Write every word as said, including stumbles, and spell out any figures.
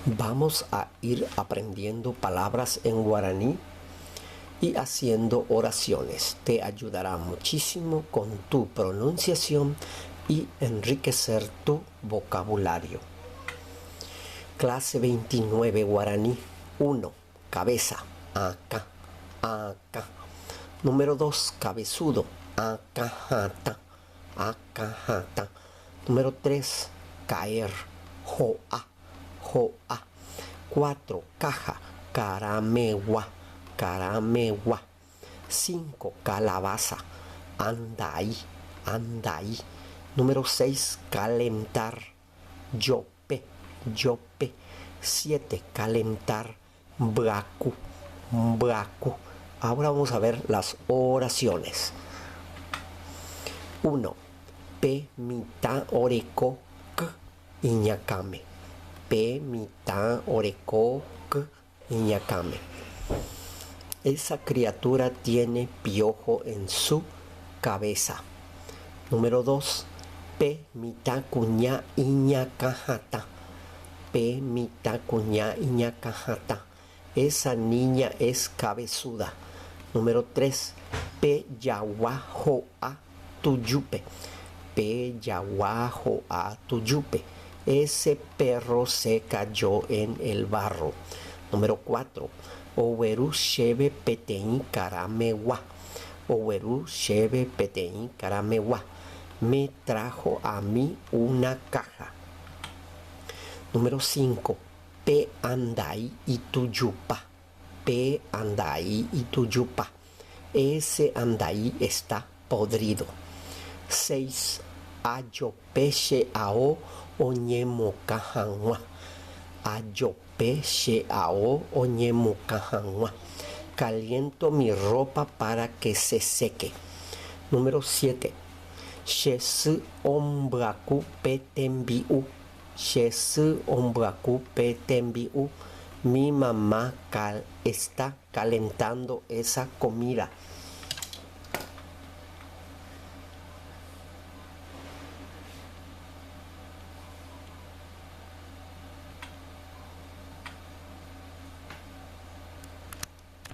Vamos a ir aprendiendo palabras en guaraní y haciendo oraciones. Te ayudará muchísimo con tu pronunciación y enriquecer tu vocabulario. Clase veintinueve, guaraní. Uno, cabeza. Akã, akã. Número dos, cabezudo. Akã hatã, akã hatã. Número tres, caer. Ho'a, ho'a. Cuatro, caja. Karamegua, karamegua. Cinco, calabaza. Andai, andai. Número seis, calentar. Jope, jope. Siete, calentar. Mbyaku, mbyaku. Ahora vamos a ver las oraciones. Uno, pe mitã oreko kë iñakãme. Pe mitã oreko kë iñakãme. Esa criatura tiene piojo en su cabeza. Número dos, pe mitã kuña iñakã hatã. Pe mitã kuña iñakã hatã. Esa niña es cabezuda. Número tres, pe jagua ho'a tujúpe. Pe jagua ho'a tujúpe. Ese perro se cayó en el barro. Número cuatro, ogueru chéve peteĩ karamegua. Ogueru chéve peteĩ karamegua. Me trajo a mí una caja. Número cinco, pe andai itujupa. Pe andai itujupa. Ese andai está podrido. Seis, ajope che ao oñemokã hag̃ua. Ajope che ao oñemokã hag̃ua. Caliento mi ropa para que se seque. Número siete, che sy ombyaku pe tembi'u. Che sy ombyaku pe tembi'u. Mi mamá cal-, está calentando esa comida.